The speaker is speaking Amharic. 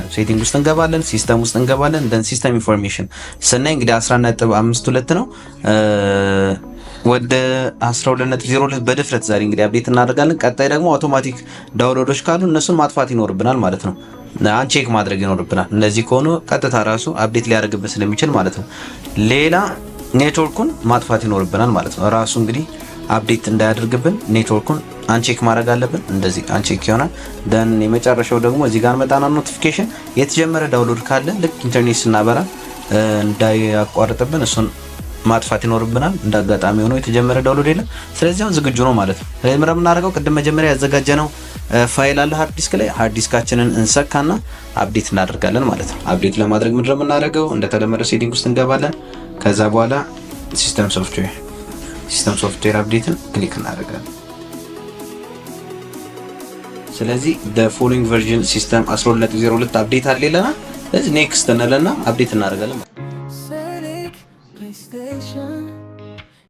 ነው። Setting ውስጥ እንገባለን፣ system ውስጥ እንገባለን። Then system information ስናይ እንግዲህ 11.52 ነው፣ ወደ 12.02 በድፍረት ዛሬ እንግዲህ update እናደርጋለን። ቀጣይ ደግሞ automatic download ኦች ካሉ እነሱን ማጥፋት ይኖርብናል ማለት ነው። Uncheck ማድረግ ይኖርብናል። እነዚህ ከሆኑ ቀጥታ ራሱ update ሊያደርግብን ስለሚችል ማለት ነው። ሌላ ኔትወርኩን ማጥፋት ይኖርብናል ማለት ነው። ራሱ እንግዲህ update እንዳያደርግብን network ኡን uncheck ማድረግ አለብን። እንደዚህ uncheck ይሆናል። Then የመጨረሻው ደግሞ እዚህ ጋር መጣና notification የተጀመረ download ካለ ልክ ኢንተርኔት ስናበራ እንዳያቋርጥብን እሱን ማጥፋት ይኖርብናል። እንደ አጋጣሚ ሆኖ የተጀመረ download የለም። ስለዚህ አሁን ዝግጁ ነው ማለት ነው። ስለዚህ ምንድን የምናደርገው፣ ቅድም መጀመሪያ ያዘጋጀነው ፋይል አለ hard disk ላይ። Hard disk ኣችንን እንሰካና update እናደርጋለን ማለት ነው። Update ለማድረግ ምንድን ነው የምናደርገው? እንደተለመደው setting ውስጥ እንገባለን። ከዛ በኋላ system software update ን click እናደርጋለን። ስለዚህ the following version system 12.02 update አለ ይለናል። ስለዚህ next እንለና update እናደርጋለን። Sonic, PlayStation.